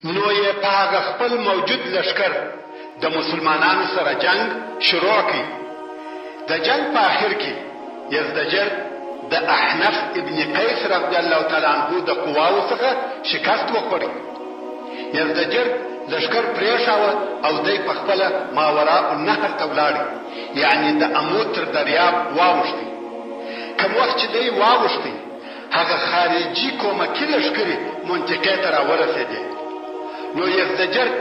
نو یې په هغه خپل موجود لښکر د مسلمانانو سره جنګ شروع کړ. د جنګ په اخر کې یزدجرد د احنف ابن قیس رضی الله تعالی عنه د قواوو څخه شکست وخوړ. یزدجرد لښکر پرېښاوه او دی په خپله ماوراء النهر ته ولاړ، یعنې د امو تر دریاب واوښتی. کوم وخت چې دی واوښتی، هغه خارجي کومکي لښکرې منطقې ته راورسېدې، نو یزدجرد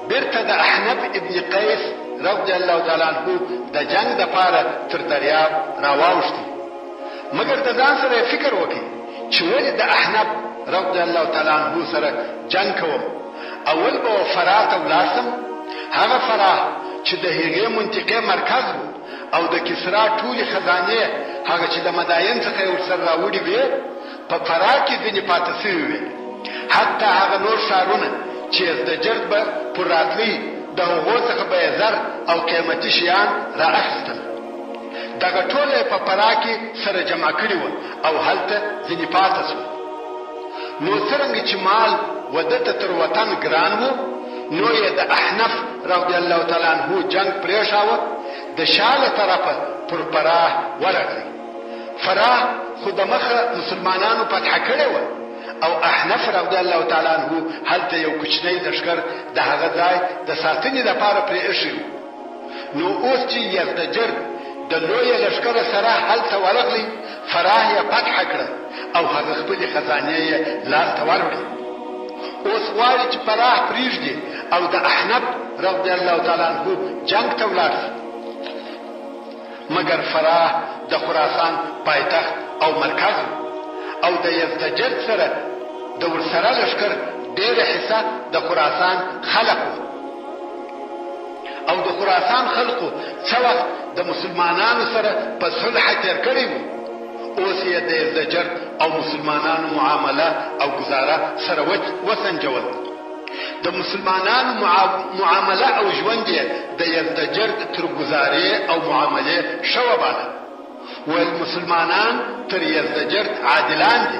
بیرته د احنف ابن قیس رضی الله تعالی عنه د جنګ دپاره تر دریاب راواوښتی، مګر د ځان سره یې فکر وکړ چې ولې د احنف رضی الله تعالی عنه سره جنګ کوم، اول به و فراه ته ولاړ شم، هغه فراه چې د هغې منطقې مرکز و. او د کسرا ټولې خزانې هغه چې د مداین څخه یې ورسره راوړي وې په فراه کې ځینې پاته شوي وې، حتی هغه نور ښارونه چې یزدجرد به پر راتلی د هغو څخه به یې زر او قیمتي شیان را اخیستل. دغه ټوله یې په فراه کې سره جمع کړي وه او هلته ځینې پاته شول. نو څرنګه چې مال و ده ته تر وطن ګران وو نو یې د احنف رضی الله تعالی عنه جنګ پرېښاوه، د شا له طرفه پر فراه ورغی. فراه خو دمخه مسلمانانو فتح کړې وه او احنف رضی الله تعالی عنه هلته یو کوچنی لښکر د هغه ځای د ساتنې لپاره پرې ایښی وو. نو اوس چې یزدجرد د لوی لښکر سره هلته ورغلی، فراه یې فتح کړه او هغه خپلې خزانې یې لاس ته وروړې. اوس غواړي چې فراه پرېږدي او د احنف رضی الله تعالی عنه جنګ ته ولاړ شي. مګر فراه د خراسان پایتخت او مرکز و او د یزدجرد سره د ورسره لښکر ډېره حصه د خراسان خلق وو. او د خراسان خلقو څه وخت د مسلمانانو سره په صلح تېر کړی وو، اوس یې د یزدجرد او مسلمانانو معامله او ګزاره سره وسنجول. د مسلمانانو معامله او ژوند یې د یزدجرد تر ګزارې او معاملې ښه وباله. ویل مسلمانان تر یزدجرد عادلان دي،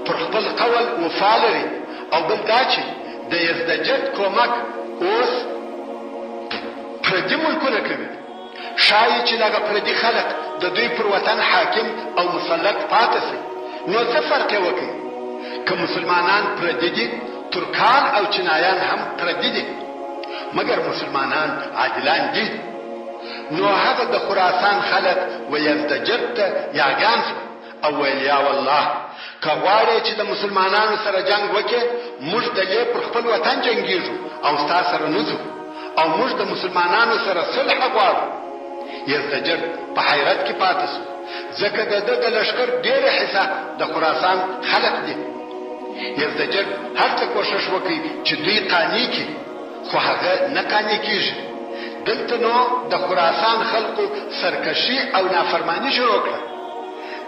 پر خپل قول وفا لري او بل دا چې د یزدجرد کومک اوس پردي ملکونه کوي، ښايي چې دغه پردي خلق د دوی پر وطن حاکم او مسلط پاته شي، نو څه فرق یې وکړ که مسلمانان پردي دي، ترکان او چینایان هم پردي دي، مګر مسلمانان عادلان دي. نو هغه د خراسان خلق و یزدجرد ته یاغیان شول او ویل یا والله که غواړې چې د مسلمانانو سره جنګ وکړې موږ دلې پر خپل وطن جنګیږو او ستا سره نه ځو او موږ د مسلمانانو سره صلح غواړو. یزدجرد په حیرت کې پاتې شو ځکه د ده د لښکر ډېره حصه د خراسان خلق دي. یزدجرد هر څه کوښښ وکړ چې دوی قانع کړي خو هغه نه قانع کیږي. دلته نو د خراسان خلقو سرکشي او نافرماني شروع کړه.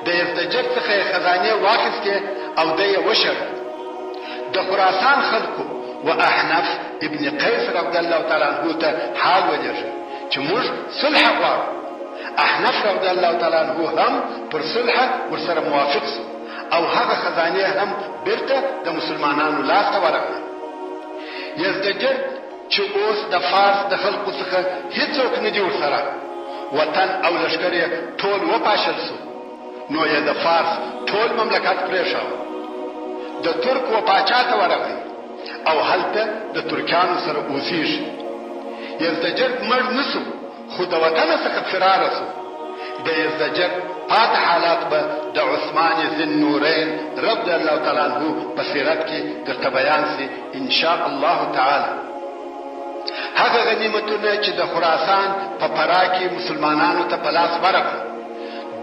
د یزدجرد څخه یې خزانې واخیستې او دی یې وشړه. د خراسان خلقو و احنف ابن قیس رضی الله تعالی عنه ته حال ولیږه چې موږ صلح غواړو. احنف رضی الله تعالی عنه هم پر صلح ورسره موافق شو او هغه خزانې هم بیرته د مسلمانانو لاس ته ورغلې. یزدجرد چې اوس د فارس د خلقو څخه هیڅوک نه دي ورسره، وطن او لښکر یې ټول وپاشل شو، نو یې د فارس ټول مملکت پرېښاوه، د ترک و پاچا ته ورغی او هلته د ترکیانو سره اوسیږي. یزدجرد مړ نه شو، خو د وطنه څخه فراره شو. د یزدجرد پاته حالات به د عثمان ذی النورین رضی الله تعالی عنه په سیرت کې درته بیان شي ان شاء الله تعالی. هغه غنیمتونه چې د خراسان په فراه کې مسلمانانو ته په لاس ورغلل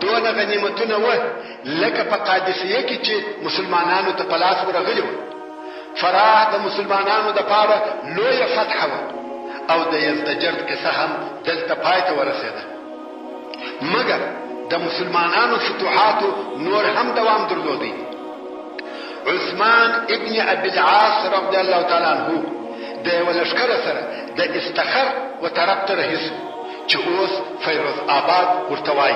دونه غنیمتونه وه لکه په قادسیه کې چې مسلمانانو ته په لاس ورغلي وه. فراه د مسلمانانو دپاره لویه فتح وه او د یزدجرد قصه هم دلته پای ته ورسېده. مګر د مسلمانانو فتوحاتو نور هم دوام درلودی. عثمان ابن ابي العاص رضی الله تعالی عنه د یوه لښکر سره د استخر و طرف ته رهي شو چې اوس فیروز آباد ورته وایي.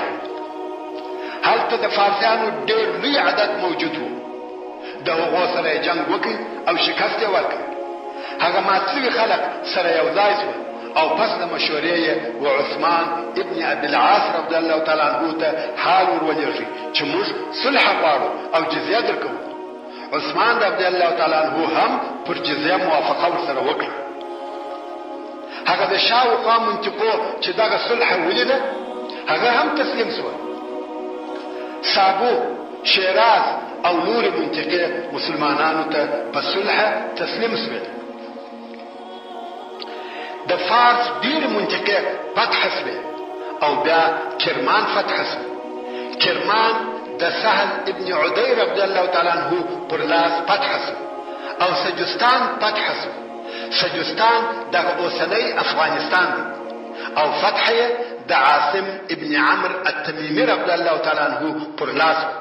هلته د فارسیانو ډېر لوی عدد موجود وو. د هغو سره یې جنګ وکړ او شکست یې ورکړ. هغه مات سوي خلق سره یو ځای سوه او پس له مشورې یې و عثمان ابن ابي العاص رضی الله تعالی عنه ته حال ور ولېږی چې موږ صلح غواړو او جزیه درکوو. عثمان رضی الله تعالی عنه هم پر جزیه موافقه ورسره وکړه. هغه د شا و خوا منطقو چې دغه صلح ولیده هغه هم تسلیم سوه. سابو، شیراز او نورې منطقې مسلمانانو ته په صلح تسلیم سوې. د فارس ډېرې منطقې فتح سوې او بیا کرمان فتح سو. کرمان د سهل ابن عدی رضی الله تعالی عنه پر لاس فتح سو او سجستان فتح سو. سجستان دغه اوسنی افغانستان دی او فتح یې د عاصم ابن عمرو التمیمي رضی الله تعالی عنه پر لاس وه.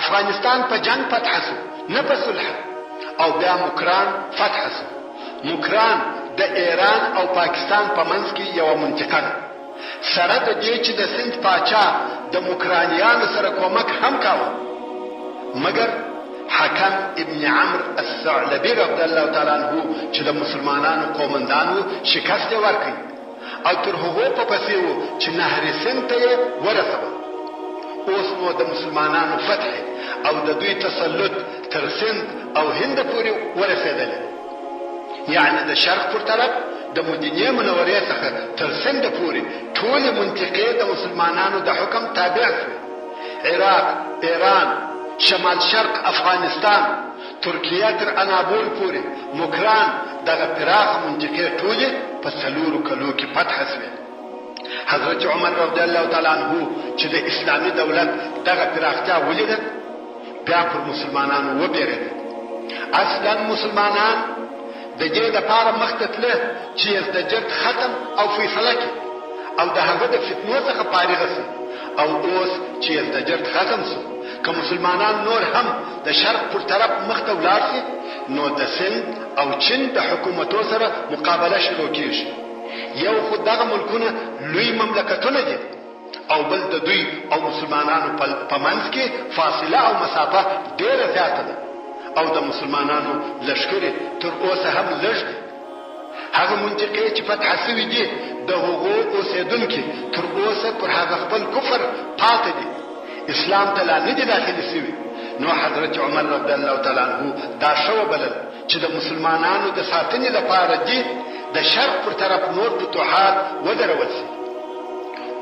افغانستان په جنګ فتح سو نه په صلح او بیا مکران فتح سو. مکران د ایران او پاکستان په منځ کې یوه منطقه ده. سره د دې چې د سند پاچا د مکرانیانو سره کومک هم کاوه مګر حکم ابن عمرو الثعلبي رضی الله تعالی عنه چې د مسلمانانو قومندان و شکست یې ورکړ او تر هغو په پسې و چې نهر سند ته یې ورسول. اوس نو د مسلمانانو فتح او د دوی تسلط تر سند او هند پورې ورسېدلې. یعنې د شرق پر طرف د مدینې منورې څخه تر سند پورې ټولې منطقې د مسلمانانو د حکم تابع شوې. عراق، ایران، شمال شرق افغانستان، ترکیه تر انابول پورې، مکران، دغه پراخه منطقې ټولې په څلورو کلو کې فتح شوې. حضرت عمر رضی الله تعالی عنه چې د اسلامي دولت دغه پراختیا ولیده، بیا پر مسلمانانو وبېرېده. اصلا مسلمانان د دې لپاره مخته تله چې یزدجرد ختم او فیصله کړي او د هغه د فتنو څخه فارغه سي او اوس چې یزدجرد ختم سو که مسلمانان نور هم د شرق پر طرف مخته ولاړ سي نو د سند او چین د حکومتو سره مقابله شروع کیږي. یو خو دغه ملکونه لوی مملکتونه دي او بل د دوی او مسلمانانو په منځ کې فاصله او مسافه ډېره زیاته ده او د مسلمانانو لښکرې تر اوسه هم لږ دي. هغه منطقې چې فتح شوي دي د هغو اوسېدونکي تر اوسه پر هغه خپل کفر پاته دي، اسلام ته لا نه دي داخلي شوي، نو حضرت عمر رضی الله تعالی عنه دا ښه وبلل چې د مسلمانانو د ساتنې لپاره دي د شرق پر طرف نور فتوحات ودرول شي.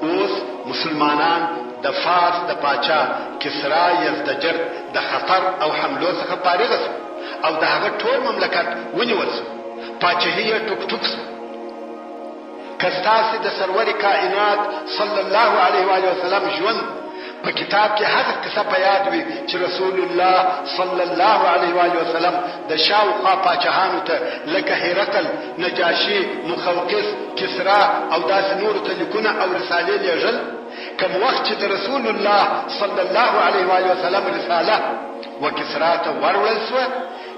اوس مسلمانان د فارس د پاچا کسرا یزدجرد د خطر او حملو څخه فارغ شو او د هغه ټول مملکت ونیول شو، پاچهي یې ټوک ټوک شوه. که ستاسې د سرور کائنات صلی الله علیه وآله وسلم ژوند په کتاب کې هغه قصه په یاد وي چې رسول الله صلی الله علیه وآله وسلم د شاوخوا پاچهانو ته لکه هرقل، نجاشي، مقوقس، کسرا او داسې نورو ته لیکونه او رسالې لېږل، کوم وخت چې د رسول الله صلی الله علیه وآله وسلم رساله و کسرا ته وروړل شوه،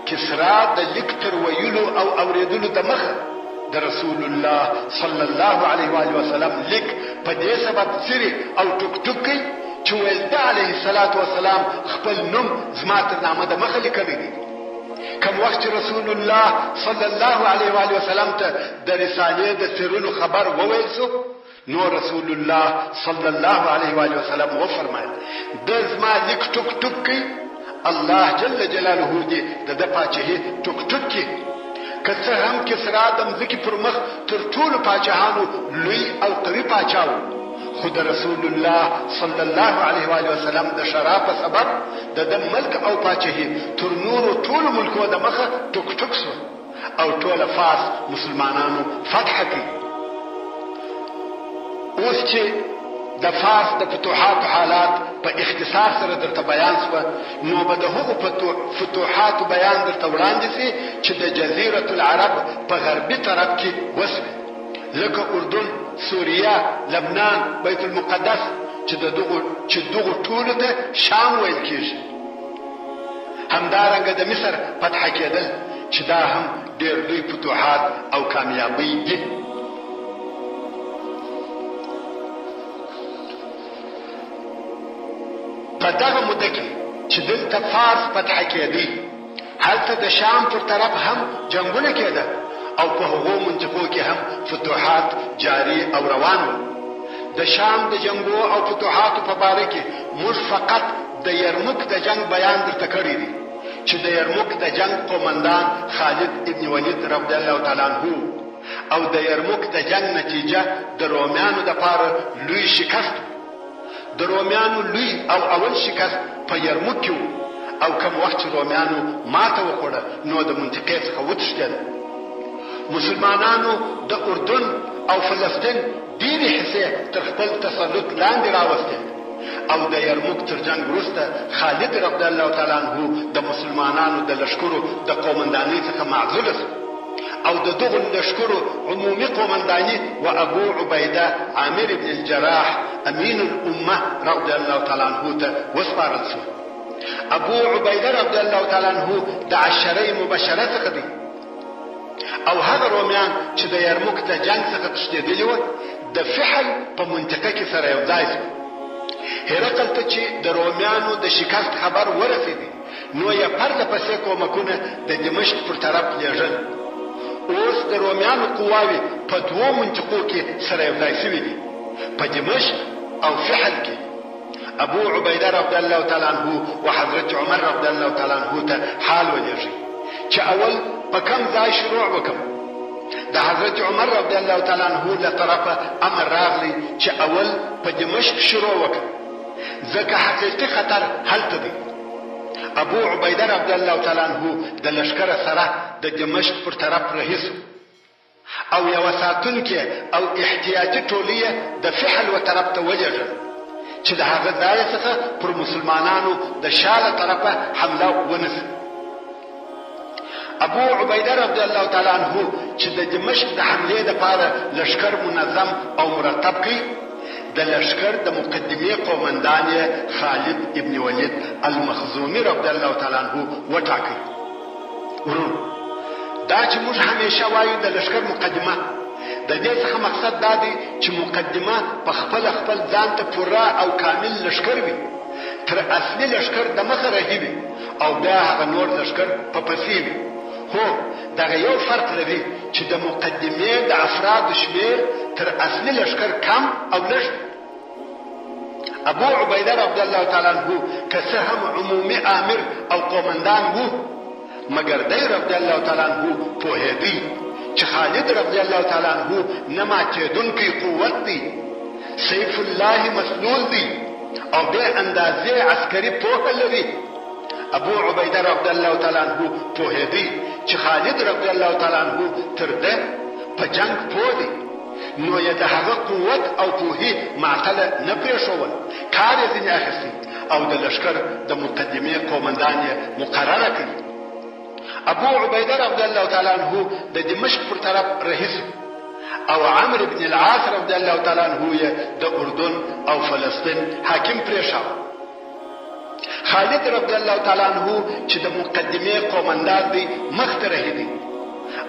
کسرا د لیک تر ویلو او اورېدلو دمخه د رسول الله صلی الله علیه و آله وسلم لیک په دې سبب څیرې او ټوک ټوک کړ چې ویل ده علیه الصلوة والسلام خپل نوم زما تر نامه دمخه لیکلی دی. کوم وخت چې رسول الله صلی الله علیه و آله وسلم ته د رسالې د څیرلو خبر وویل شو، نو رسول الله صلی الله علیه و آله وسلم وفرمایل، ده زما لیک ټوک ټوک کړ، الله جل جلاله دې د ده پاچهي ټوک ټوک کړي. که څه هم کسرا د مځکې پر مخ تر ټولو پاچهانو لوی او قوي پاچا و، خو د رسول الله صلی الله علیه و آله وسلم د ښرا په سبب د ده ملک او پاچهي تر نورو ټولو ملکو د مخه ټوک ټوک شوه. او ټوله فارس مسلمانانو فتح کړ. اوس چې د فارس د فتوحاتو حالات په اختصار سره درته بیان شوه نو به د هغو فتوحاتو بیان درته وړاندې شي چې د جزیرة العرب په غربي طرف کې وشوې لکه اردن، سوریه، لبنان، بیت المقدس چې د دغو چې دغو ټولو ته شام ویل کیږي. همدارنګه د مصر فتح کېدل چې دا هم ډېر لوی فتوحات او کامیابۍ دي. په دغه موده کې چې دلته فارس فتح کېدی، هلته د شام پر طرف هم جنګونه کېده او په هغو منطقو کې هم فتوحات جاري او روان وو. د شام د جنګو او فتوحاتو په باره کې موږ فقط د یرموک د جنګ بیان درته کړی دی چې د یرموک د جنګ قومندان خالد ابن ولید رضی الله تعالی عنه وو او د یرموک د جنګ نتیجه د رومیانو دپاره لوی شکست وو. د رومیانو لوی او اول شکست په یرموک کې وو او کوم وخت چې رومیانو ماته وخوړه نو د منطقې څخه وتښتېدل. مسلمانانو د اردن او فلسطین ډېرې حصې تر خپل تسلط لاندې راوستې او د یرموک تر جنګ وروسته خالد رضی الله تعالی عنه د مسلمانانو د لښکرو د قومندانۍ څخه معزول شو او د دغو لښکرو عمومي قومنداني و ابو عبیده عامر بن الجراح امین الامة رضی الله تعالی عنه ته وسپارل شوه. ابو عبیده رضی الله تعالی عنه د عشره مبشره څخه دی او هغه رومیان چې د یرموک د جنګ څخه تښتېدلي وه د فحل په منطقه کې سره یو ځای شول. هرقل ته چې د رومیانو د شکست خبر ورسېدی نو یې پرله پسې کومکونه د دمشق پر طرف لېږل. اوس د رومیانو قواوې په دوو منطقو کې سره یو ځای شوي دي، په دمشق او فحل کې. ابو عبیده رضی الله تعالی عنه و حضرت عمر رضی الله تعالی عنه ته حال ولېږي چې اول په کوم ځای شروع وکم. د حضرت عمر رضی الله تعالی عنه له طرفه امر راغلی چې اول په دمشق شروع وکم ځکه حقیقي خطر هلته دی. ابو عبیده رضی الله تعالی عنه د لښکره سره د دمشق پر طرف رهي شو او یوه ساتونکې او احتیاطي ټولۍ یې د فحل و طرف ته ولېږل چې د هغه ځایه څخه پر مسلمانانو د شا له طرفه حمله ونه شي. ابو عبیده رضی الله تعالی عنه چې د دمشق د حملې لپاره لښکر منظم او مرتب کړ، د لښکر د مقدمې قومندان یې خالد ابن ولید المخزومي رضی الله تعالی عنه وټاکه. وروڼو! دا چې موږ همیشه وایو د لښکر مقدمه، د دې څخه مقصد دا دی چې مقدمه په خپله خپل ځان ته پوره او کامل لښکر وي، تر اصلي لښکر دمخه رهي وي او بیا هغه نور لښکر په پسې وي. هو دغه یو فرق لري چې د مقدمې د افرادو شمېر تر اصلي لښکر کم او لږ وي. ابو عبیده رضی الله تعالی عنه که څه هم عمومي آمر او قومندان وو، مګر دی رضی الله تعالی عنه پوهېدی چې خالد رضی الله تعالی عنه نه ماتېدونکی قوت دی، سیف الله مسلول دی او بې اندازې عسکري پوهه لري. ابو عبیده رضی الله تعالی عنه پوهېدی چې خالد رضی الله تعالی عنه تر ده په جنګ پوه دی، نو یې د هغه قوت او پوهي معطله نه پرېښوول، کار یې ځینې اخیستی او د لښکر د مقدمې قومندان یې مقرره کړ. ابو عبیده رضی الله تعالی عنه د دمشق پر طرف رهي شو او عمرو بن العاص رضی الله تعالی عنه یې د اردن او فلسطین حاکم پرېښاوه. خالد رضی الله تعالی عنه چې د مقدمې قومندان دی مخته رهي دی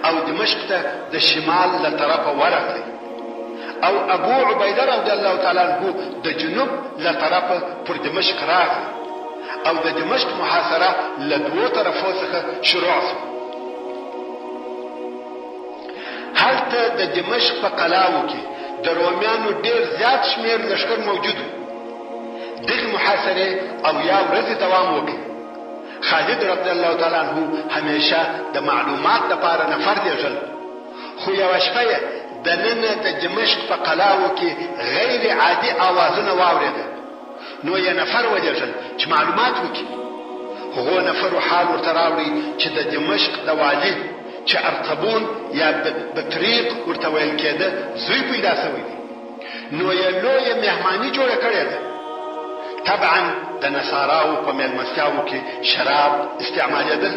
او دمشق ته د شمال له طرفه ورغلی او ابو عبیده رضی الله تعالی عنه د جنوب له طرفه پر دمشق راغی او د دمشق محاصره له دوو طرفو څخه شروع شوه. هلته د دمشق په قلاوو کې د رومیانو ډېر زیات شمېر لښکر موجود و. دغې محاصرې 70 ورځې دوام وکړ. خالد رضی الله تعالی عنه همېشه د معلومات لپاره نفر لېږل، خو یوه شپه یې دننه د دمشق په قلاوو کې غیر عادي آوازونه واورېدل، نو یې نفر ولېږل چې معلومات وکړي. هغو نفرو حال ورته راوړی چې د دمشق د والي چې ارقبون یا بطریق ورته ویل کېده زوی پیدا شوی دی. نو یې لویه مهماني جوړه کړې ده. طبعا د نصاراوو په مېلمستیاوو کې شراب استعمالېدل.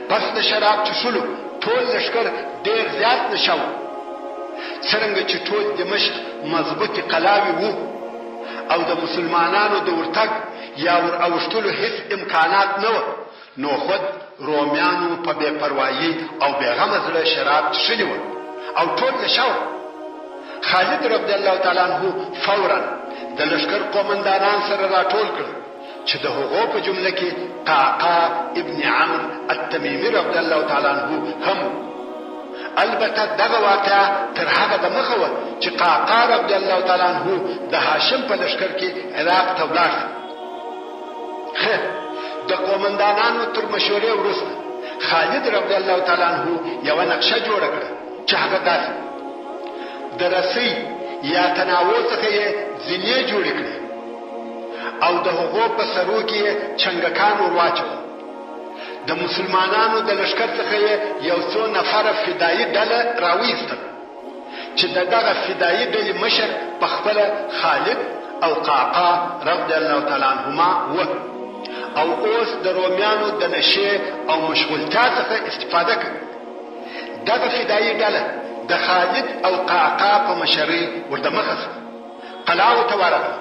پس د شراب چښلو ټول لښکر ډېر زیات نشه وو. څرنګه چې ټول دمشق مضبوطې قلاوې وو او د مسلمانانو د ورتګ یا ور اوښتلو هیڅ امکانات نه وه، نو خود رومیانو په بې پروایي او بې غمه زړه شراب څښلي وه او ټول نشه وه. خالد رضی الله تعالی عنه فوراً د لښکر قومندانان سره راټول کړل، چې د هغو په جمله کې قعقاع ابن عمرو التمیمي رضی الله تعالی عنه هم و. البته دغه واقعه تر هغه د مخه وه چې قعقاع رضی الله تعالی عنه د هاشم په لښکر کې عراق ته ولاړ شو. خیر، د قومندانانو تر مشورې وروسته خالد رضی الله تعالی عنه یوه نقشه جوړه کړه چې هغه داسې وه. د رسۍ یا تناوو څخه یې زینې جوړې کړې او د هغو په سرو کې یې چنګکان ور واچول. د مسلمانانو د لښکر څخه یې یو څو نفره فدایي ډله راوایستل چې د دغه فدایي ډلې مشر په خپله خالد او قعقاع رضی الله تعالی عنهما و او اوس د رومیانو د نشې او مشغولتیا څخه استفاده کوي. دغه فدايي ډله د خالد او قعقاع په مشرۍ ور دمخه شوه، قلاوو ته ورغله.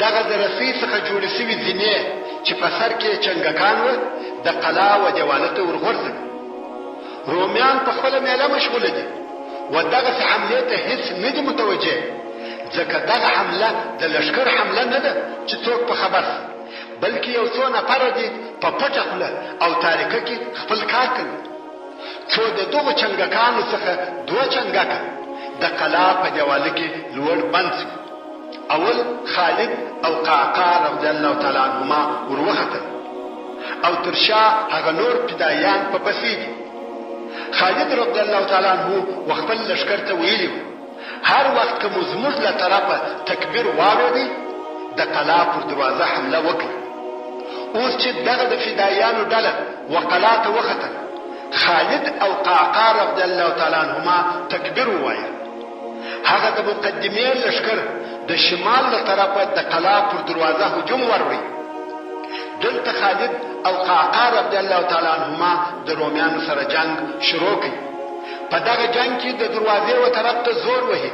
دغه د رسۍ څخه جوړې شوې زینې چې په سر کې یې چنګکان وه، د قلا و دېواله ته ورغورځوي. رومیان په خپله مېله مشغوله دي و دغسې حملې ته هېڅ نه دي متوجه، ځکه دغه حمله د لښکر حمله نه ده چې څوک په خبر شي. بلکې یو څو نفره دي په پټه خوله او تاریکه کې خپل کار کوي، څو د دغو چنګکانو څخه دوه چنګکه د قلا په دېواله کې لوړ بند شوي. اول خالد او قعقاع رضی الله تعالی عنهما وروختل او تر شا هغه نور فدایان په پسې دي. خالد رضی الله تعالی عنه وخپل لښکر ته ویلي وو، هر وخت که مو زموږ له طرفه تکبیر واورېدی، د قلا پر دروازه حمله وکړئ. اوس چې دغه د فدایانو ډله و قلا ته وختل، خالد او قعقاع رضی الله تعالی عنهما تکبیر ووایه. هغه د مقدمې لښکر د شمال له طرفه د قلا پر دروازه هجوم وروړی. دلته خالد او قعقاع رضی الله تعالی عنهما د رومیانو سره جنګ شروع کړ. په دغه جنګ کې د دروازې و طرف ته زور وهي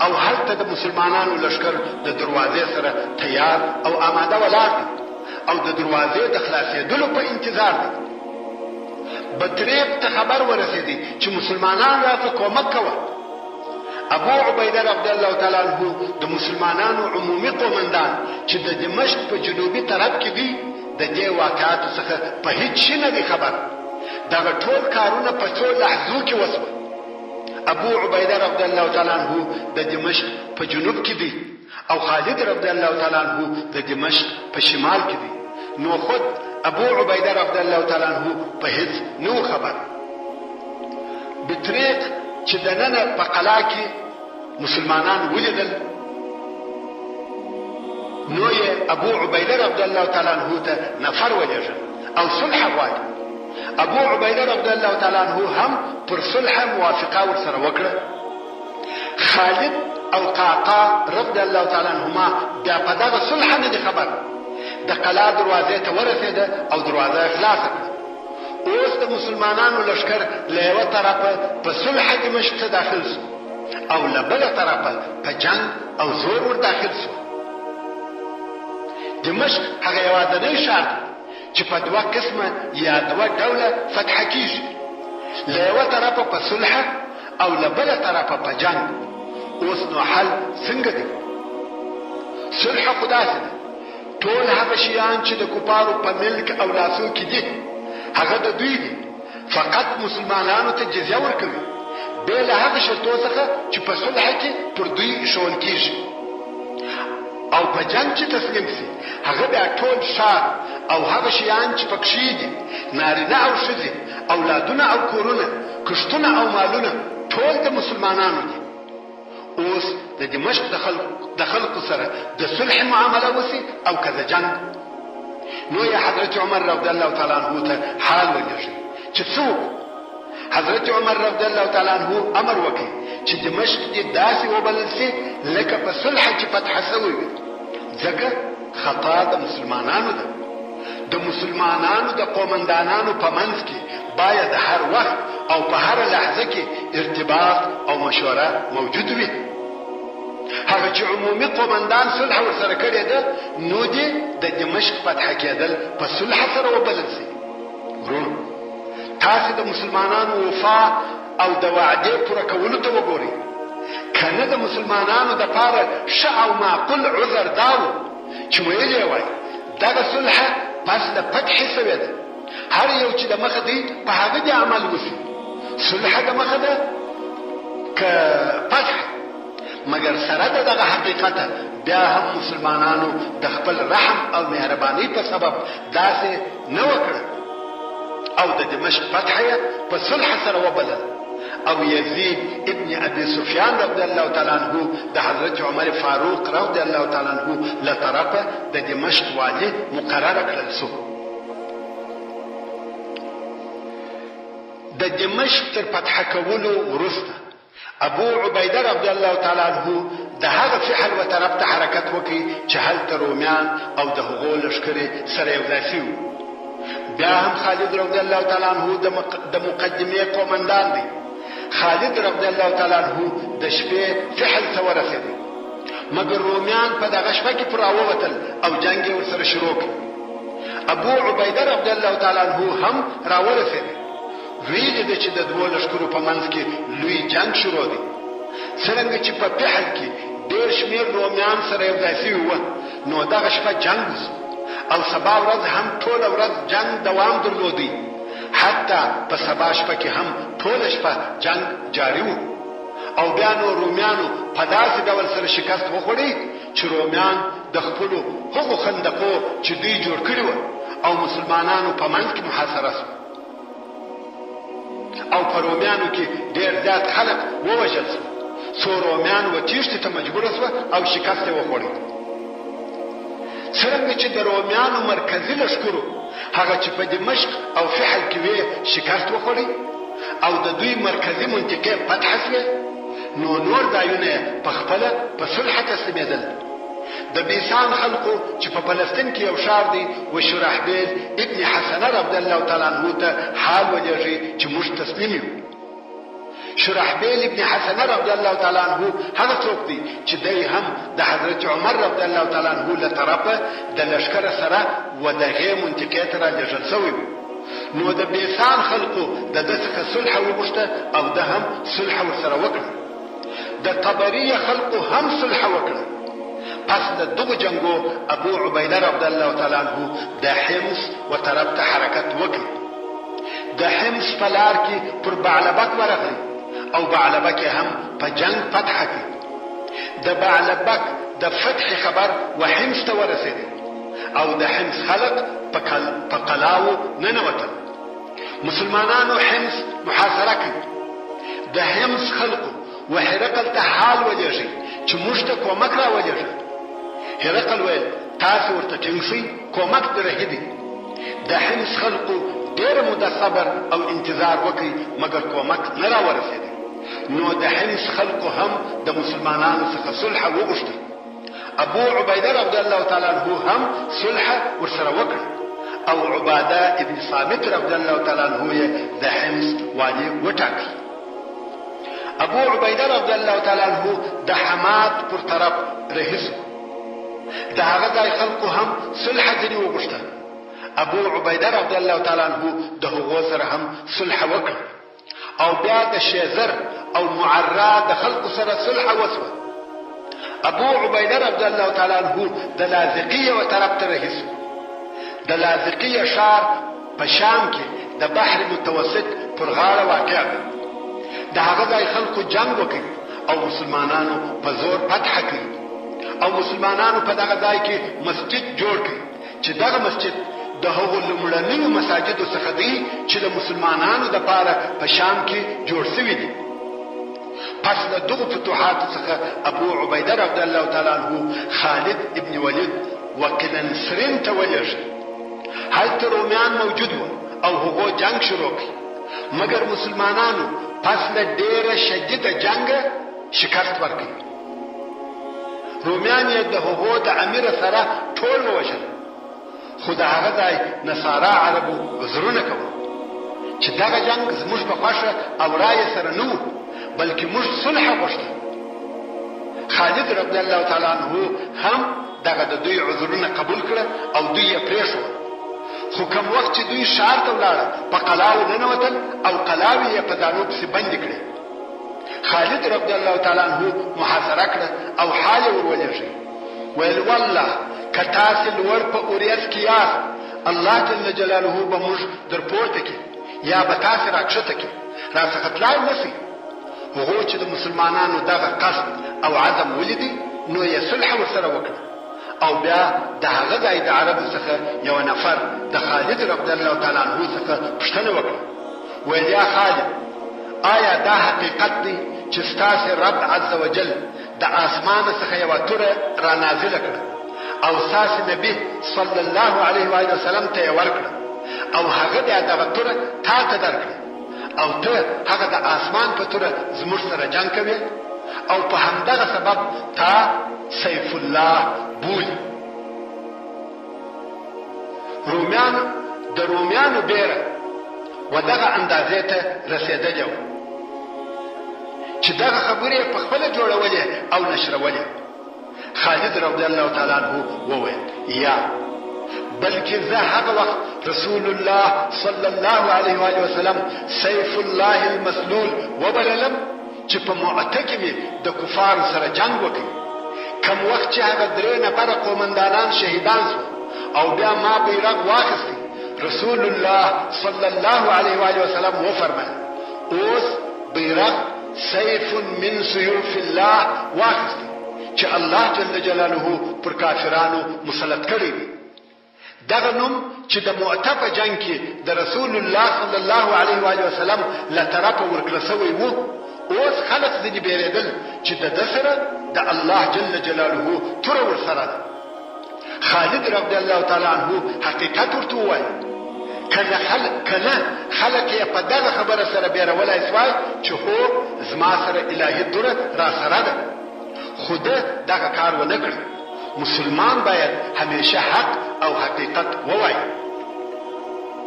او هلته د مسلمانانو لښکر د دروازې سره تیار او آماده ولاړ دی او د دروازې د خلاصېدلو په انتظار دی. بطریق ته خبر ورسېدی چې مسلمانان راسه کومک کوه. ابو عبیده رضی الله تعالی عنه د مسلمانانو عمومي قومندان چې د دمشق په جنوبي طرف کې دی د دې واقعاتو څخه په هیڅ شي نه دی خبر. دغه ټول کارونه په څو لحظو کې وشول. ابو عبیده رضی الله تعالی عنه د دمشق په جنوب کې دی او خالد رضی الله تعالی عنه د دمشق په شمال کې دی، نو خود ابو عبیده رضی الله تعالی عنه په هیڅ نه و خبر. بطریق چې دننه په قلا کې مسلمانان ولیدل نو یې ابو عبیده رضی الله تعالی عنه ته نفر ولېږه او صلح غواړي. ابو عبیده رضی الله تعالی عنه هم پر صلح موافقه ورسره وکړه. خالد او قعقاع رضی الله تعالی عنهما بیا په دغه صلح نه دي خبر. د قلا دروازې ته ورسېده او دروازه یې خلاصه کړه. اوس د مسلمانانو لښکر له یوه طرفه په صلح دمشق ته داخل شو او له بله طرفه په جنګ او زور ور داخل شو. دمشق هغه یوازنی ښار دی چې په دوه قسمه یا دوه ډوله فتح کیږي، له یوه طرفه په صلح او له بله طرفه په جنګ. اوس نو حل څنګه دی؟ صلح خو داسې ده، ټول هغه شیان چې د کفارو په ملک او لاسو کې دي هغه د دوی دي، فقط مسلمانانو ته جزیه ورکوي، بې له هغه شرطو څخه چې په صلح کې پر دوی ایښول کیږي. او په جنګ چې تسلیم شي هغه بیا ټول ښار او هغه شیان چې پکښې دي، نارینه او ښځې، اولادونه او کورونه، کښتونه او مالونه ټول د مسلمانانو دي. اوس د دمشق د خلکو د خلکو سره د صلح معامله وسی او که د جنګ؟ نو یې حضرت عمر رضی الله تعالی عنه ته حال ولېږي چې څه وکړو. حضرت عمر رضی الله تعالی عنه امر وکړ چې دمشق دې داسې وبلل شي لکه په صلح چې فتح شوی وي، ځکه خطا د مسلمانانو ده. د مسلمانانو د قومندانانو په منځ کې باید هر وخت او په هره لحظه کې ارتباط او مشوره موجود وي. هغه چې عمومي قومندان صلح ورسره کړې ده نو دې د دمشق فتح کېدل په صلح سره وبلل شي. وروڼو! تاسې د مسلمانانو وفا او د وعدې پوره کولو ته وګورئ، که نه د مسلمانانو دپاره ښه او معقول عذر دا و چې ویلي یې وای، دغه صلح پس له فتحې سوې ده، هر یو چې د مخه دی په هغه دې عمل وشي، صلح د مخه ده که فتح؟ مګر سره د دغه حقیقته بیا هم مسلمانانو د خپل رحم او مهربانۍ په سبب داسې نه وکړه او د دمشق فتح یې په صلح سره وبلله او یزید ابن ابي سفیان رضی الله تعالی عنه د حضرت عمر فاروق رضی الله تعالی عنه له طرفه د دمشق والي مقرر کړل شو. د دمشق تر فتح کولو وروسته ابو عبیده رضی الله تعالی عنه د هغه فحل و طرف ته حرکت وکړ چې هلته رومیان او د هغو لښکرې سره یو ځای شوي وو. بیا هم خالد رضی الله تعالی عنه د مقدمې قومندان دی. خالد رضی الله تعالی عنه د شپې فحل ته ورسېدی، مګر رومیان په دغه شپه کې پر راووتل او جنګ یې ورسره شروع کړ. ابو عبیده رضی الله تعالی عنه هم راورسېدی. ویلي ده چې د دوو لښکرو په منځ کې لوی جنګ شروع دی. څرنګه چې په فحل کې ډېر شمېر رومیان سره یو ځای شوي وه، نو دغه شپه جنګ وشو او سبا ورځ هم ټوله ورځ جنګ دوام درلودی، حتی په سبا شپه کې هم ټوله شپه جنګ جاري وو او بیا نو رومیانو په داسې ډول سره شکست وخوړی چې رومیان د خپلو هغو خندقو چې دوی جوړ کړي وه او مسلمانانو په منځ کې محاصره شوه. او په رومیانو کې ډېر زیات خلک ووژل شول، څو رومیان و تېښتې ته مجبور شوه او شکست یې وخوړی. څرنګه چې د رومیانو مرکزي لښکرو هغه چې په دمشق او فحل کې وې شکست وخوړی او د دوی مرکزي منطقې فتح شوې، نو نور ځایونه یې په خپله په صلح تسلیمېدل. د بیسان خلقو چې په فلسطین کې یو ښار دی و شرحبیل ابن حسنه رضی الله تعالی عنه ته حال ولېږي چې موږ تسلیم یو. شرحبیل ابن حسنه رضی الله تعالی عنه هغه څوک دی چې دی هم د حضرت عمر رضی الله تعالی عنه له طرفه د لښکر سره و دغې منطقې ته رالېږل شوی و، نو د بیسان خلقو د ده څخه صلح وغوښته او ده هم صلح ورسره وکړه. د طبریه خلقو هم صلح وکړه. پس له دغو جنګو ابو عبیده رضی الله تعالی عنه د حمص و طرف ته حرکت وکړ. د حمص په لار کې پر بعلبک ورغی او بعلبک یې هم په جنګ فتح کړ. د بعلبک د فتح خبر و حمص ته ورسېدی او د حمص خلق په قلاوو ننوتل. مسلمانانو حمص محاصره کړ. د حمص خلقو و هرقل ته حال ولېږی چې موږ ته کومک راولېږه. هرقل ویل، تاسې ورته ټینګ شئ، کومک درهي دی. د حمص خلقو ډېره موده صبر او انتظار وکړ، مګر کومک نه راورسېدی. نو د حمص خلقو هم د مسلمانانو څخه صلح وغوښته. ابو عبیده رضی الله تعالی عنه هم صلح ورسره وکړه او عباده ابن صامت رضی الله تعالی عنه یې د حمص والي وټاکه. ابو عبیده رضی الله تعالی عنه د حماد پر طرف رهي شو. د هغه ځای خلکو هم صلح ځینې وغوښته. ابو عبیده رضی الله تعالی عنه د هغو سره هم صلح وکړه. او بیا د شیزر او معرا د خلقو سره صلح وسوه. ابو عبیده رضی الله تعالی عنه د لاذقیه و طرف ته رهي سو. د لاذقیه ښار په شام کې د بحر متوسط پر غاړه واقع دی. د هغه ځای خلقو جنګ وکړ او مسلمانانو په زور فتح کړ او مسلمانانو په دغه ځای کې مسجد جوړ کړ. چې دغه مسجد د هغو لومړنیو مساجدو څخه دی چې د مسلمانانو دپاره په شام کې جوړ شوي دي. پس له دغو فتوحاتو څخه ابو عبیده رضی الله تعالی عنه خالد ابن ولید و قلنسرین ته ولېږه. هلته رومیان موجود وه او هغو جنګ شروع کړ، مګر مسلمانانو پس له ډېره شدیده جنګه شکست ورکړ. رومیان یې د هغو د امیر سره ټول ووژل، خو د هغه ځای نصارا عربو عذرونه کول چې دغه جنګ زموږ په خوښه او رایې سره نه وو، بلکې موږ صلح غوښته. خالد رضی الله تعالی عنه هم دغه د دوی عذرونه قبول کړه او دوی یې پرېښول. خو کوم وخت چې دوی ښار ته ولاړه، په قلاوو ننوتل او قلاوې یې په ځانو پسې بندې کړې. خالد رضی الله تعالی عنه محاصره کړه او حال یې ور ولېږی، ویل، والله که تاسې لوړ په اوریځ کې یاست، الله جل جلاله به موږ در پورته کړي یا به تاسې راکښته کړي، راڅخه تلای نه شئ. هغو چې د مسلمانانو دغه قصد او عزم ولیدی نو یې صلح ورسره وکړه او بیا د هغه ځای د عربو څخه یوه نفر د خالد رضی الله تعالی عنه څخه پوښتنه وکړه، ویل یا خالد آیا دا حقیقت دی چې ستاسې رب عزوجل د آسمانه څخه یوه توره را نازله کړه او ستاسې نبي صلی الله علیه وآله وسلم ته یې ورکړه او هغه بیا دغه توره تا ته درکړه او ته هغه د آسمان په توره زموږ سره جنګ کوې او په همدغه سبب تا سیف الله بولي؟ رومیان د رومیانو بیره و دغه اندازې ته رسېدلې وه چې دغه خبرې یې په خپله جوړولې او نشرولې. خالد رضی الله تعالی عنه وویل، یا، بلکې زه هغه وخت رسول الله صلی الله علیه و آله وسلم سیف الله المسلول وبللم چې په مؤته کې مې د کفارو سره جنګ وکړ. کوم وخت چې هغه درې نفره قومندانان شهیدان شول او بیا ما بیرغ واخیستی، رسول الله صلی الله علیه و آله وسلم وفرمایل، اوس بیرغ سیف من سیوف الله واخیستی چې الله جل جلاله پر کافرانو مسلط کړی دی. دغه نوم چې د مؤته په جنګ کې د رسول الله صلی الله علیه و آله وسلم له طرفه ورکړل شوی وو، اوس خلق ځنې بېرېدل چې د ده سره د الله جل جلاله توره ورسره ده. خالد رضی الله تعالی عنه حقیقت ورته ووایه، که نه خلق یې په دغه خبره سره بېرولای شوای چې هو زما سره الهي توره راسره ده، خو ده دغه کار ونه کړ. مسلمان باید همیشه حق او حقیقت ووایي.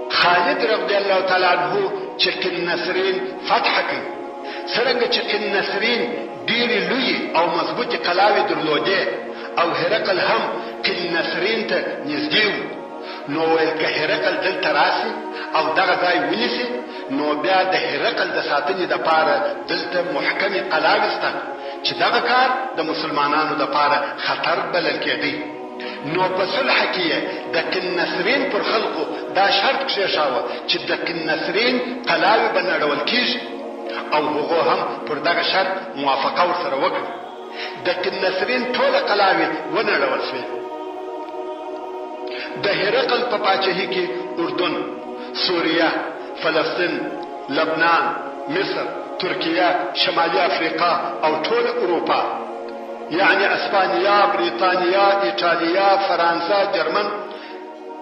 خالد رضی الله تعالی عنه چې قنسرین فتح کړ، څرنګه چې قنسرین ډېرې لویې او مضبوطې قلاوې درلودې او هرقل هم قنسرین ته نږدې و، نو ویل که هرقل دلته راشي او دغه ځای ونیسي نو بیا د هرقل د ساتنې دپاره دلته محکمې قلاوې شته چې دغه کار د مسلمانانو دپاره خطر بلل کېدی. نو په صلح کې یې د قنسرین پر خلقو دا شرط کښېښاوه چې د قنسرین قلاوې به نړول کېږي او هغو هم پر دغه شرط موافقه ورسره وکړه. د قنسرین ټوله قلاوې ونړول شوې. د هرقل په پاچهي کې اردن، سوریه، فلسطین، لبنان، مصر، ترکیه، شمالي افریقا او ټوله اروپا یعنې اسپانیا، بریتانیا، ایټالیا، فرانسه، جرمن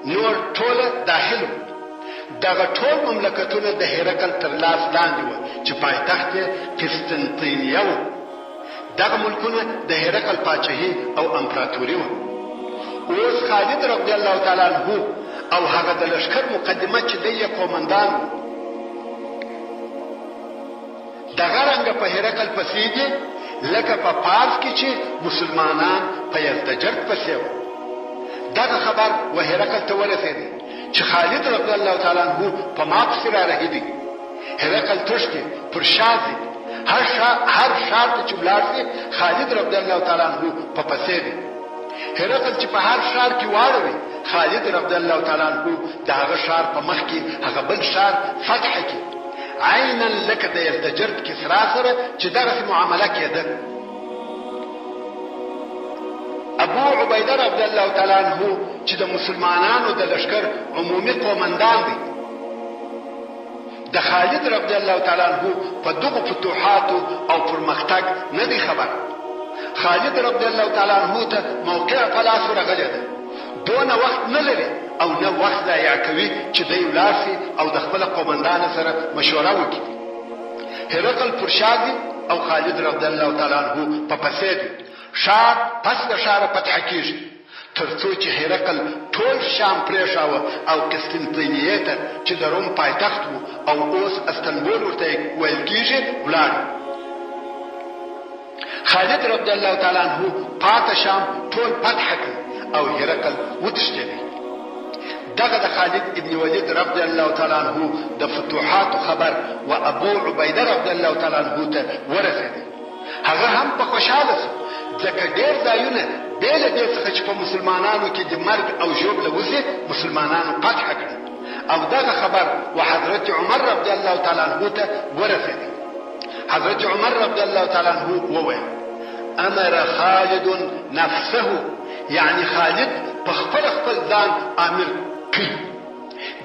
نور ټوله داخل وو. دغه ټول مملکتونه د هرقل تر لاس لاندې وه چې پایتخت یې قسطنطینیه وو. دغه ملکونه د هرقل پاچهي او امپراتوري وه. اوس خالد رضی الله تعالی عنه او هغه د لښکر مقدمه چې دی یې قومندان وو، دغه رنګه په هرقل پسې دي لکه په پارس کې چې مسلمانان په یزدجرد پسې وه. دغه خبر و هرقل ته ورسېدی چې خالد رضی الله تعالی عنه په ما پسې را رهي دی. هرقل تښتي، پر شا ځي، هر هر ښار ته چې ولاړ شي خالد رضی الله تعالی عنه په پسې دی. هرقل چې په هر ښار کې واړوي خالد رضی الله تعالی عنه د هغه ښار په مخ کې هغه بل ښار فتح کړي، عینا لکه د یزدجرد کسرا سره چې دغسې معامله کېده. ابو عبیده رضی الله تعالی عنه چې د مسلمانانو د لښکر عمومي قومندان دی، د خالد رضی الله تعالی عنه په دغو فتوحاتو او پرمختګ نه دی خبر. خالد رضی الله تعالی عنه ته موقع په لاس ورغلې ده، دونه وخت نه لري او نه وخت ضایع کوي چې دی ولاړ شي او د خپل قومندان سره مشوره وکړي. هرقل پر شا ځي او خالد رضی الله تعالی عنه په پسې دی. ښار پس له ښاره فتح کېږي. تر څو چې هرقل ټول شام پرېښاوه او قسطنطینیې ته چې د روم پایتخت و او اوس استنبول ورته ویل کېږي ولاړ. خالد رضی الله تعالی عنه پاته شام ټول فتح کړ او هرقل وتښتېدی. دغه د خالد ابن ولید رضی الله تعالی عنه د فتوحاتو خبر و ابو عبیده رضی الله تعالی عنه ته ورسېدی. هغه هم په خوشحاله شو. ځکه ډېر ځایونه بې له دې څخه چې په مسلمانانو کې د مرګ او ژوبله وشي، مسلمانانو فتح کړل او دغه خبر و حضرت عمر رضی الله تعالی عنه ته ورسېد. حضرت عمر رضی الله تعالی عنه وویل: امر خالد نفسه، یعنی خالد په خپل خپل ځان امر کړي.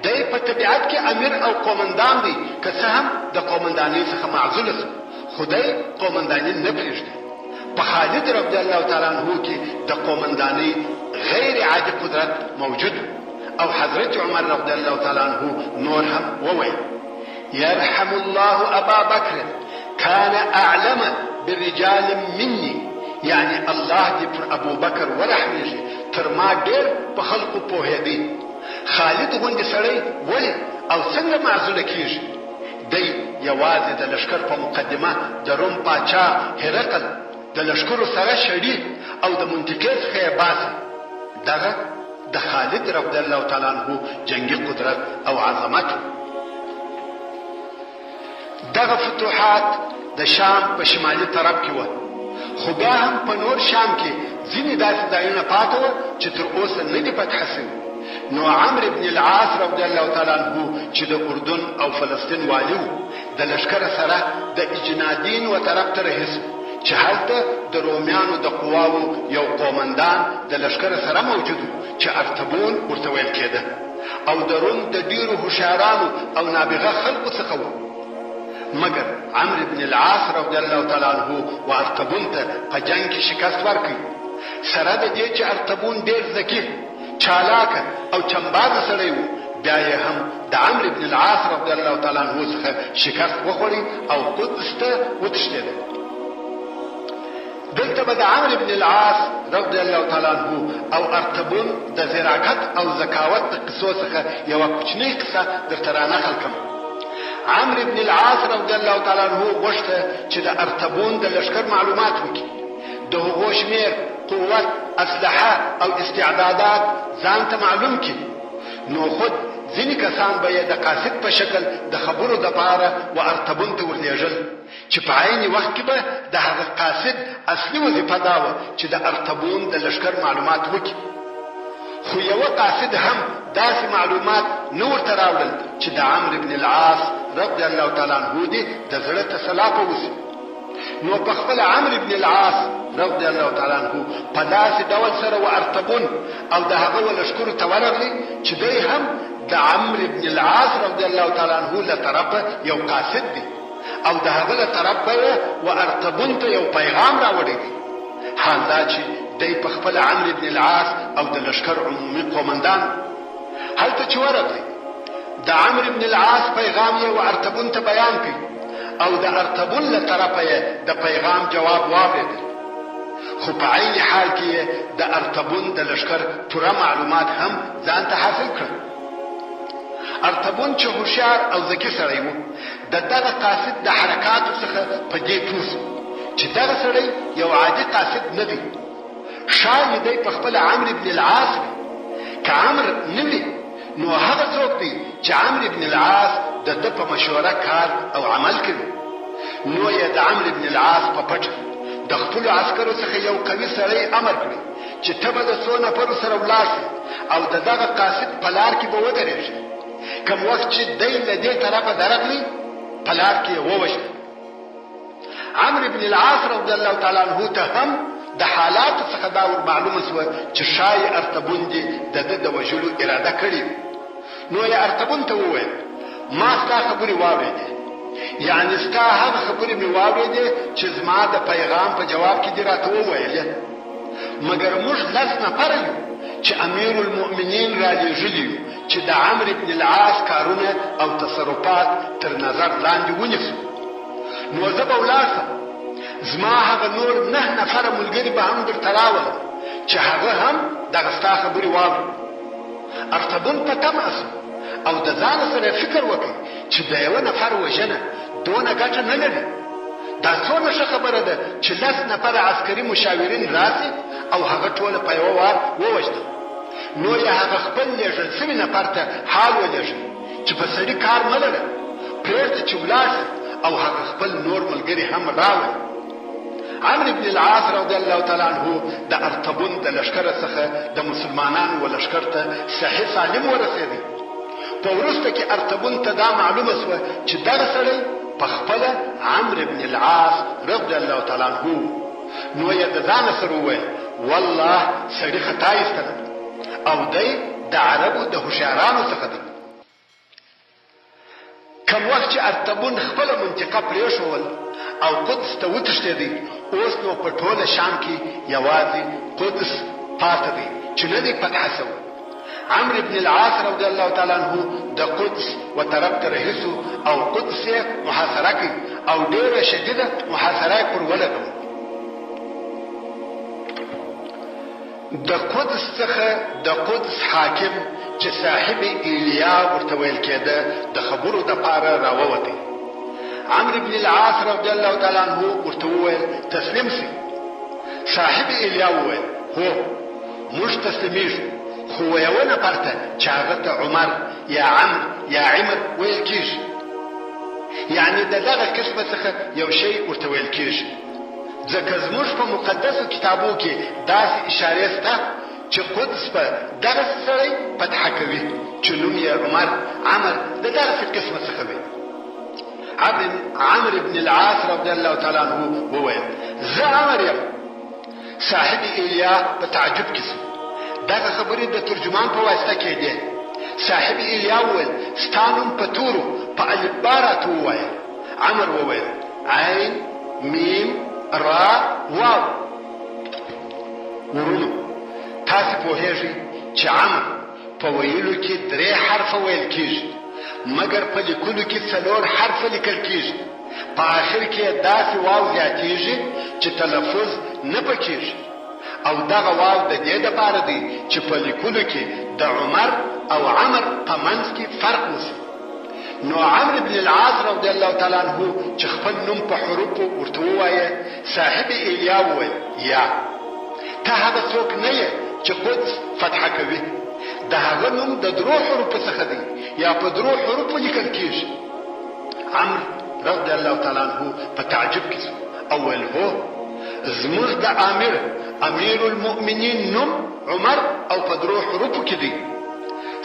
دی په طبیعت کې امیر او قومندان دی، که څه هم د قومندانۍ څخه معزول شو، خو دی قومنداني نه پرېږدي. په خالد رضی الله تعالی عنه کې د قومندانۍ غیر عادي قدرت موجود. او حضرت عمر رضی الله تعالی عنه نور هم وویل: يرحم الله ابا بکر كان اعلم بالرجال مني، یعنی الله دې پر ابو بکر ورحمېږي، تر ما ډېر په خلقو پوهېدی. خالد غوندې سړی ولې او څنګه معزوله کېږي؟ دی یوازې د لښکر په مقدمه د روم پاچا هرقل د لښکرو سره شړي او د منطقې څخه یې باسي. دغه د خالد رضی الله تعالی عنه جنګي قدرت او عظمت. دغه فتوحات د شام په شمالي طرف کې وه، خو بیا هم په نور شام کې ځینې داسې ځایونه پاته وه چې تر اوسه نه دي فتح شوي. نو عمرو بن العاص رضی الله تعالی عنه چې د اردن او فلسطین والي و، د لښکر سره د اجنادین و طرف ته رهي شو چې هلته د رومیانو د قواو یو قومندان د لښکر سره موجود و چې ارتبون ورته ویل کېده او د روم د ډېرو هوښیارانو او نابغه خلکو څخه و. مګر عمرو بن العاص رضی الله تعالی عنه و ارتبون ته په جنګ کې شکست ورکړ. سره د دې چې ارتبون ډېر ذکي، چالاکه او چمبازه سړی و، بیا یې هم د عمرو بن العاص رضی الله تعالی عنه څخه شکست وخوړی او قدس ته وتښتېده. دلته به د عمرو بن العاص رضی الله تعالی عنه او ارتبون د ځیراکت او ذکاوت د قصو څخه یوه کوچنۍ قصه درته را نقل کړم. عمرو بن العاص رضی الله تعالی عنه غوښته چې د ارتبون د لښکر معلومات وکړي، د هغو شمېر، قوت، اسلحه او استعدادات ځان ته معلوم کړي. نو خود ځینې کسان به یې د قاصد په شکل د خبرو دپاره و ارتبون ته ورلېږل، چې په عین وخت کې به د هغه قاصد اصلي وظیفه دا وه چې د ارتبون د لښکر معلومات وکړي. خو یوه قاصد هم داسې معلومات نه ورته راوړل چې د عمرو بن العاص رضی الله تعالی عنه دې د زړه تسلا په وشي. نو په خپله عمرو بن العاص رضی الله تعالی عنه په داسې ډول سره و ارتبون او د هغه و لښکرو ته ورغلی چې دی هم د عمرو بن العاص رضی الله تعالی عنه له طرفه یو قاصد دی او د هغه له طرفه یې و ارتبون ته یو پیغام راوړی دی. حال دا چې دی په خپله عمرو بن العاص او د لښکر عمومي قومندان و. هلته چې ورغلی، د عمرو بن العاص پیغام یې و ارتبون ته بیان کړ او د ارتبون له طرفه یې د پیغام جواب واورېد، خو په عین حال کې یې د ارتبون د لښکر پوره معلومات هم ځان ته حاصل کړل. ارتبون چې هوښیار او ذکي سړی و، د دغه قاصد د حرکاتو څخه په دې پوه شو چې دغه سړی یو عادي قاصد نه دی، ښايي دی په خپله عمرو بن العاص وي. که عمرو نه وي نو هغه څوک دی چې عمرو بن العاص د ده په مشوره کار او عمل کوي. نو یې د عمرو بن العاص په پټه د خپلو عسکرو څخه یو قوي سړی امر کړی چې ته به د څو نفرو سره ولاړ شې او د دغه قاصد په لار کې به ودرېږې. کوم وخت چې دی له دې طرفه درغلی، په لار کې یې ووژنه. عمرو بن العاص رضی الله تعالی عنه ته هم د حالاتو څخه دا ور معلومه شوه چې ښايي ارتبون دې د ده د وژلو اراده کړې وي. نو یې ارتبون ته وویل، ما ستا خبرې واورېدې، یعنې ستا هغه خبرې مې واورېدې چې زما د پیغام په جواب کې دې راته وویلې، مګر موږ لس نفره یو چې امیرالمؤمنین رالېږلي یو چې د عمرو بن العاص کارونه او تصرفات تر نظر لاندې ونیسو. نو زه به ولاړ شم، زما هغه نور نهه نفره ملګري به هم درته راولم چې هغه هم دغه ستا خبرې واوري. ارتبون په تمه شو او د ځانه سره یې فکر وکړ چې د یوه نفر وژنه دونه ګټه نه لري. دا څونه ښه خبره ده چې لس نفره عسکري مشاورین راشي او هغه ټوله په یوه وار ووژنم. نو یې هغه خپل لېږل شوي نفر ته حال ولېږه چې په سړي کار مه لره، پرېږده چې ولاړ شي او هغه خپل نور ملګري هم راولي. عمرو بن العاص رضی الله تعالی عنہ د ارتبون د لښکر څخه د مسلمانانو و لښکر ته صحیح سالم ورسېدی. په وروسته کې ارتبون ته دا معلومه شوه چې دغه سړی په خپله عمرو بن العاص رضی الله تعالی عنه و، نو یې د ځانه سره وویل، والله سړي خطا ایستله او دی د عربو د هوښیارانو څخه دی. کوم وخت چې ارتبون خپله منطقه پرېښوول او قدس ته وتښتېدی، اوس نو په ټوله شام کې یوازې قدس پاته دی چې نه دی فتح شوی. عمرو بن العاص رضی الله تعالی عنه د قدس و طرف ته رهي شو او قدس یې محاصره کړ او ډېره شدیده محاصره یې پر ولګوله. د قدس څخه د قدس حاکم چې صاحب ایلیا ورته ویل کېده د خبرو دپاره راووتی. عمرو بن العاص رضی الله تعالی عنه ورته وویل، تسلیم شئ. صاحب ایلیا وویل، هو، موږ تسلیمیږو، خو و یوه نفر ته چې هغه ته عمر یا عمرو یا عمر ویل کېږي. یعنې د دغه قسمه څخه یو شی ورته ویل کېږي. ځکه زموږ په مقدسو کتابو کې داسې اشارې شته چې قدس به دغسې سړی فتح کوي چې نوم یې عمر، عمر د دغسې قسمه څخه وي. عمرو بن العاص رضی الله تعالی عنه وویل، زه عمر یم. صاحب ایلیا په تعجب کې شو. دغه خبرې د ترجمان په واسطه کېدې. صاحب ایلیا وویل، ستا نوم په تورو په الفبا راته ووایه. عمر وویل، عین، میم، را، واو. ورونو تاسې پوهېږئ چې عمر په ویلو کې درې حرفه ویل کېږي، مګر په لیکلو کې څلور حرفه لیکل کېږي. په آخر کې یې داسې واو زیاتېږي چې تلفظ نه په کېږي او دغه واو د دې دپاره دی چې په لیکلو کې د عمر او عمر په منځ کې فرق وشي. نو عمرو بن العاص رضی الله تعالی عنه چې خپل نوم په حروفو ورته ووایه، صاحب ایلیا وویل، یا! ته هغه څوک نه یې چې قدس فتح کوي، د هغه نوم د درو حروفو څخه دی یا په درو حروفو لیکل کیږي. عمرو رضی الله تعالی عنه په تعجب کې شو او ویل، هو! زموږ د آمر امیر المؤمنین نوم عمر او په درو حروفو کې دی.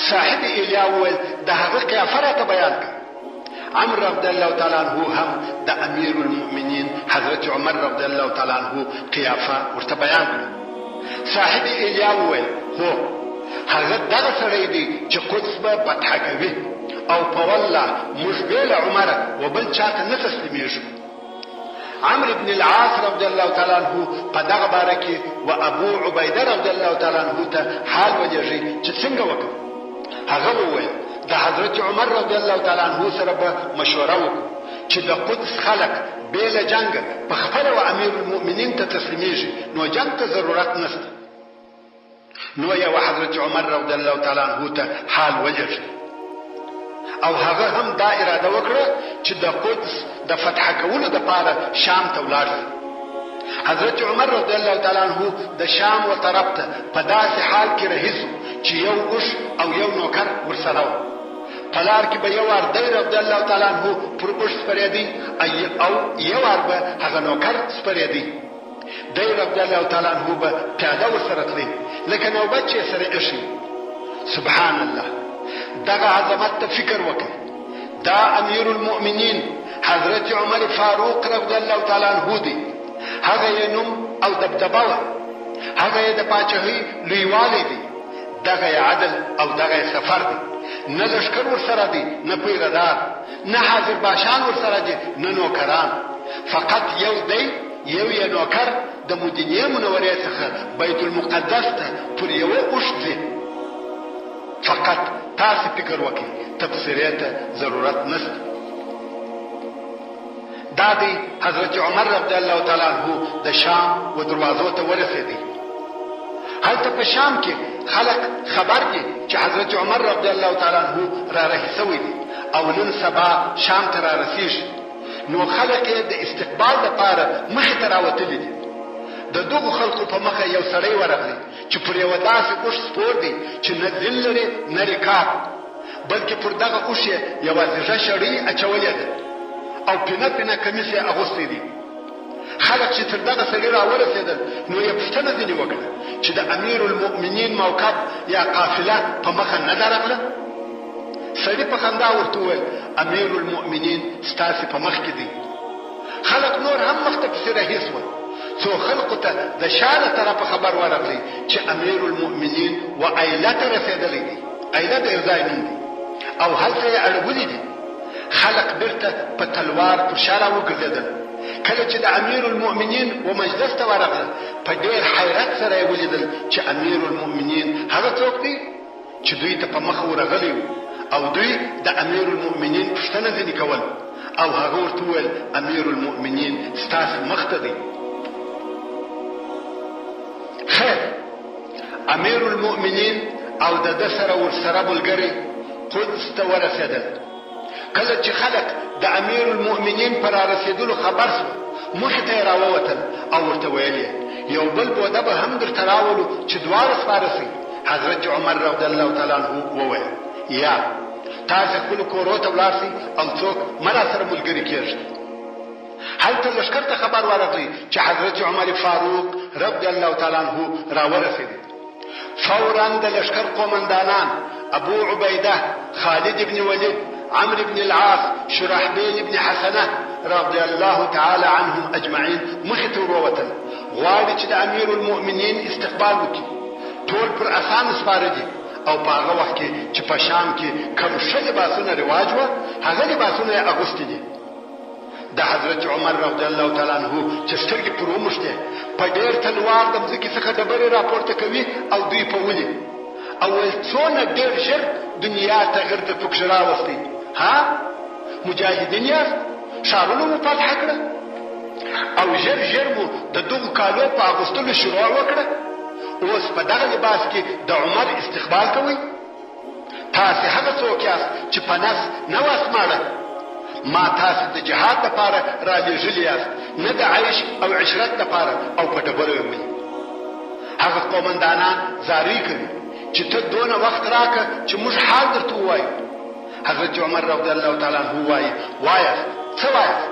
صاحب ایلیا وویل، د هغه قیافه راته بیان کړه. عمرو رضی الله تعالی عنه هم د امیر المؤمنین حضرت عمر رضی الله تعالی عنه قیافه ورته بیان کړه. صاحب ایلیا وویل، هو، هغه دغه سړی دی چې قدس به فتح کوي او په والله موږ بې له عمره و بل چاته نه تسلیمیږو. عمرو بن العاص رضی الله تعالی عنه په دغه باره کې و ابو عبیده رضی الله تعالی عنه ته حال ولېږي چې څنګه وکړم؟ هغه وویل، د حضرت عمر رضی الله تعالی عنه سره به مشوره وکړو چې د قدس خلک بې له جنګه په خپله و امیر المؤمنین ته تسلیمیږي نو جنګ ته ضرورت نشته. نو یې وحضرت عمر رضی الله تعالی عنه ته حال ولېږه او هغه هم دا اراده وکړه چې د قدس د فتح کولو دپاره شام ته ولاړ شي. حضرت عمر رضی الله تعالی عنه د شام و طرف ته په داسې حال کې رهي شو چې یو اوښ او یو نوکر ورسره و. په لار کې به یو وار دی رضی الله تعالی عنه پر اوښ سپرېدی او یو وار به هغه نوکر سپرېدی. دی رضی الله تعالی عنه به پیاده ورسره تلی لکه نوبت چې سره ایښی. سبحان الله، دغه عظمت ته فکر وکړئ. دا امیر المؤمنین حضرت عمر فاروق رضی الله تعالی عنه دی. هغه یې نوم او دبدبه وه، هغه یې د پاچهۍ لویوالی دی، دغه یې عدل او دغه یې سفر دی. نه لښکر ورسره دی، نه پیره دار، نه حاضر باشان ورسره دي، نه نوکران. فقط یو دی، یو یې نوکر د مدینې منورې څخه بیت المقدس ته پر یوه اوښ ځي. فقط تاسې فکر وکړئ، تبصرې ته ضرورت نشته. دا دی حضرت عمر رضی الله تعالی عنه د شام و دروازو ته ورسېدی. هلته په شام کې خلک خبر دي چې حضرت عمر رضی الله تعالی عنه را رهي شوی دی او نن سبا شام ته را رسېږي. نو خلک یې د استقبال لپاره مخې ته راوتلي دي. د دغو خلکو په مخه یو سړی ورغلی چې پر یوه داسې اوښ سپور دی چې نه زین لري نه رکاب، بلکې پر دغه اوښ یې یوه زیږه شړۍ اچولې ده او پینه پینه کمیس یې اغوستی دی. خلک چې تر دغه سړي راورسېدل نو یې پوښتنه ځینې وکړه چې د امیر المؤمنین موکب یا قافله په مخه نه درغله؟ سړي په خندا ورته وویل، امیر المؤمنین ستاسې په مخ کې دی. خلک نور هم مخته پسې رهي شول، څو خلقو ته د شا له طرفه خبر ورغلی چې امیر المؤمنین و ایله ته رسېدلی دی، ایله د یو ځای نوم دی، او هلته یې اړولي دي. خلق بیرته په تلوار پر شا راوګرځېدل. کله چې د امیر المؤمنین و مجلس ته ورغله، په ډېر حیرت سره یې ولیدل چې امیر المؤمنین هغه څوک دی چې دوی ته په مخه ورغلی وو او دوی د امیر المؤمنین پوښتنه ځینې کول او هغه ورته وویل، امیر المؤمنین ستاسې مخته دی. خیر، امیر المؤمنین او د ده سره ورسره ملګری قدس ته ورسېدل. کله چې خلک د امیر المؤمنین په رارسېدلو خبر شول، مخې ته یې راووتل او ورته ویل یې، یو بل بوده به هم درته راولو چې دواړه سپاره شئ. حضرت عمر رضی الله تعالی عنه وویل، یا، تاسې خپلو کورو ته ولاړ شئ او څوک مه راسره ملګري کېږئ. هلته لښکر ته خبر ورغلی چې حضرت عمر فاروق رضی الله تعالی عنه راورسېدی. فورا د لښکر قومندانان ابو عبیده، خالد بن ولید، عمرو بن العاص، شرحبیل بن حسنه رضی الله تعالی عنهم اجمعین مخې ته ورووتل، غواړي چې د امیر المؤمنین استقبال وکړي. ټول پر اسانو سپاره دي او په هغه وخت کې چې په شام کې کوم ښه لباسونه رواج وه، هغه لباسونه یې اغوستي دي. د حضرت عمر رضی الله تعالی عنه چې سترګې پر وموښتې، په ډېر تلوار د مځکې څخه ډبرې راپورته کوي او دوی په ولي او ویل څونه ډېر ژر دنیا تغیر در پکښې راوستی، ها مجاهدین یاست، ښارونه مو فتح کړه او ژر ژر مو د دغو کالو په اغوستلو شروع وکړه، اوس په دغه لباس کې د عمر استقبال کوئ؟ تاسې هغه څوک یاست چې په نس نه واست ماړه؟ ما تاسې د جهاد لپاره رالېږلي یاست، نه د عیش او عشرت لپاره او په ډبرو یې ولي. هغه قومندانان زارۍ کوي چې ته دونه وخت راکه چې موږ حال درته ووایو. حضرت عمر رضی الله تعالی عنه وایي، وایاست، څه وایاست؟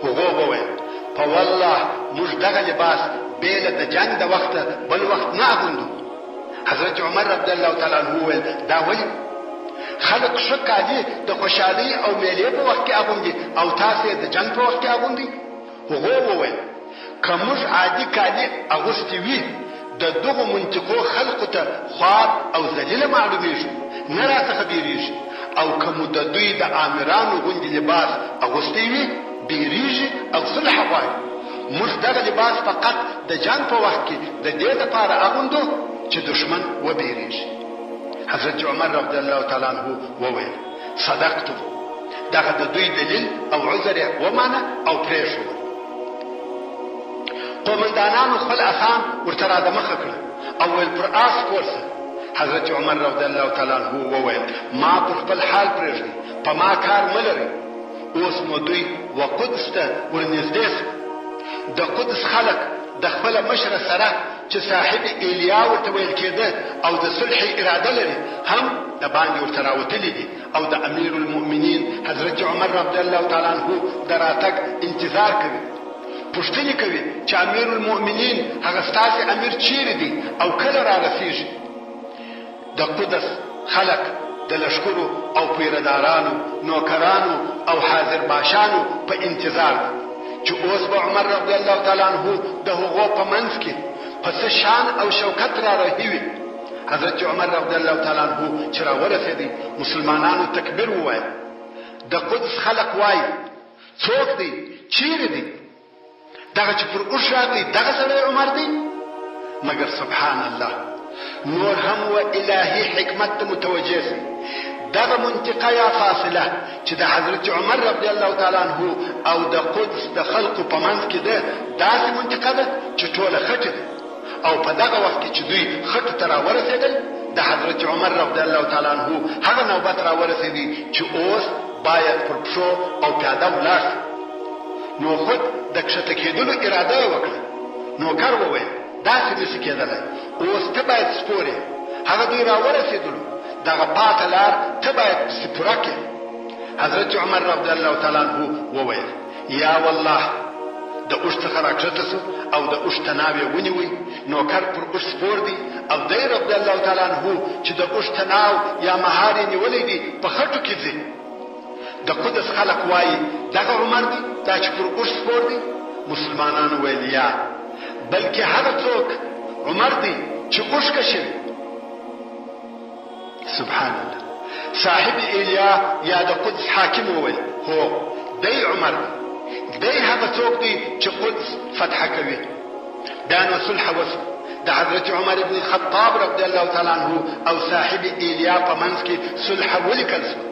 هغو وویل، په والله موږ دغه لباس بې له د جنګ د وخته بل وخت نه اغوندو. حضرت عمر رضی الله تعالی عنه وویل، دا ولې؟ خلک ښه کالي د خوشحالۍ او میلې په وخت کې اغوندي او تاسو یې د جنګ په وخت کې اغوندئ؟ هغو وویل، که موږ عادي کالي اغوستي وي، د دغو منطقو خلقو ته خوار او ذلیله معلومیږو، نه راڅخه بیریږي او که مو د دوی د آمرانو غوندې لباس اغوستی وي، بیریږي او صلح غواړي. موږ دغه لباس فقط د جنګ په وخت کې د دې لپاره اغوندو چې دښمن وبیریږي. حضرت عمر رضی الله تعالی عنه وویل، صدقتم، دغه د دوی دلیل او عذر یې ومانه او پرېښود. قومندانانو خپل اسان ورته را دمخه کړه او ویل پر آس سپور شه. حضرت عمر رضی الله تعالی عنه وویل، ما پر خپل حال پرېږدئ، په ما کار مه لرئ. اوس نو دوی و قدس ته ورنږدې شول. د قدس خلک د خپله مشره سره چې صاحب ایلیا ورته ویل کېده او د صلح اراده لري هم د باندې ورته راوتلي دي او د امیر المؤمنین حضرت عمر رضی الله تعالی عنه د راتګ انتظار کوي. پوښتنې کوي چې امیر المؤمنین هغه ستاسې امیر چیرې دی او کله رارسیږي؟ د قدس خلک د لښکرو او پیره دارانو، نوکرانو او حاضر باشانو په انتظار دي چې اوس به عمر رضی الله تعالی عنه د هغو په منځ کې په څه شان او شوکت را رهي وي. حضرت عمر رضی الله تعالی عنه چې راورسېدی، مسلمانانو تکبیر ووایه. د قدس خلک وايي، څوک دی؟ چیرې دی؟ دغه چې پر اوښ راغلی دغه سړی عمر دی؟ مګر سبحان الله، نور هم و الهي حکمت ته متوجه شئ. دغه منطقه یا فاصله چې د حضرت عمر رضی الله تعالی عنه او د قدس د خلقو په منځ کې ده، داسې منطقه ده چې ټوله خټه ده او په دغه وخت کې چې دوی خټو ته راورسېدل، د حضرت عمر رضی الله تعالی عنه هغه نوبت راورسېدی چې اوس باید پر پښو او پیاده ولاړ شي. نو خود د کښته کېدلو اراده یې وکړه. نوکر وویل، داسې نه شي کېدلی، اوس ته باید سپور یې، هغه دوی راورسېدلو، دغه پاته لار ته باید پسې پوره کړې. حضرت عمر رضی الله تعالی عنه وویل، یا والله! د اوښ څخه راکښته شو او د اوښ تناو یې ونیوی، نوکر پر اوښ سپور دی او دی رضی الله تعالی عنه چې د اوښ تناو یا مهار یې نیولی دی په خټو کې ځي. د قدس خلق وايي، دغه عمر دی دا چې پر اوښ سپور دی؟ مسلمانانو ویل، یا، بلکې هغه څوک عمر دی چې اوښ کشوي. سبحان الله. صاحب ایلیا یا د قدس حاکم وویل، هو، دی عمر دی. دی هغه څوک دی چې قدس فتح کوي. بیا نو صلح وشوه. د حضرت عمر ابن الخطاب رضی الله تعالی عنه او صاحب ایلیا په منځ کې صلح ولیکل شوه.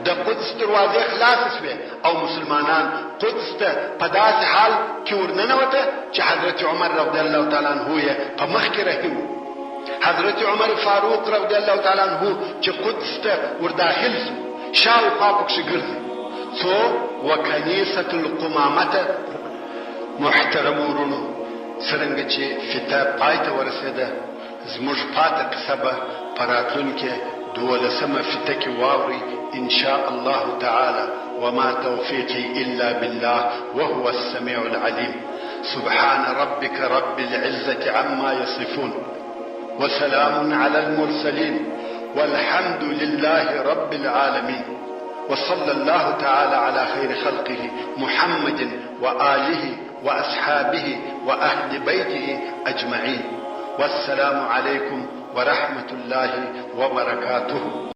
د قدس دروازې خلاصې شوې او مسلمانان قدس ته په داسې حال کې ورننوته چې حضرت عمر رضی الله تعالی عنه یې په مخ کې رهي وو. حضرت عمر فاروق رضی الله تعالی عنه چې قدس ته ورداخل شو، شاوخوا پکښې ګرځي څو وکنیسة القمامة ته محترمو وروڼو څرنګه چې فته پای ته ورسېده، زموږ پاته قصه به په راتلونکې دولسمه فته کې واورئ ان شاء الله تعالی وما توفیقی الا بالله وهو السمیع العلیم سبحان ربک رب العزة عما یصفون وسلام علی المرسلین والحمد لله رب العالمین وصلى الله تعالى على خير خلقه محمد وآله وأصحابه وأهل بيته أجمعين والسلام عليكم ورحمة الله وبركاته.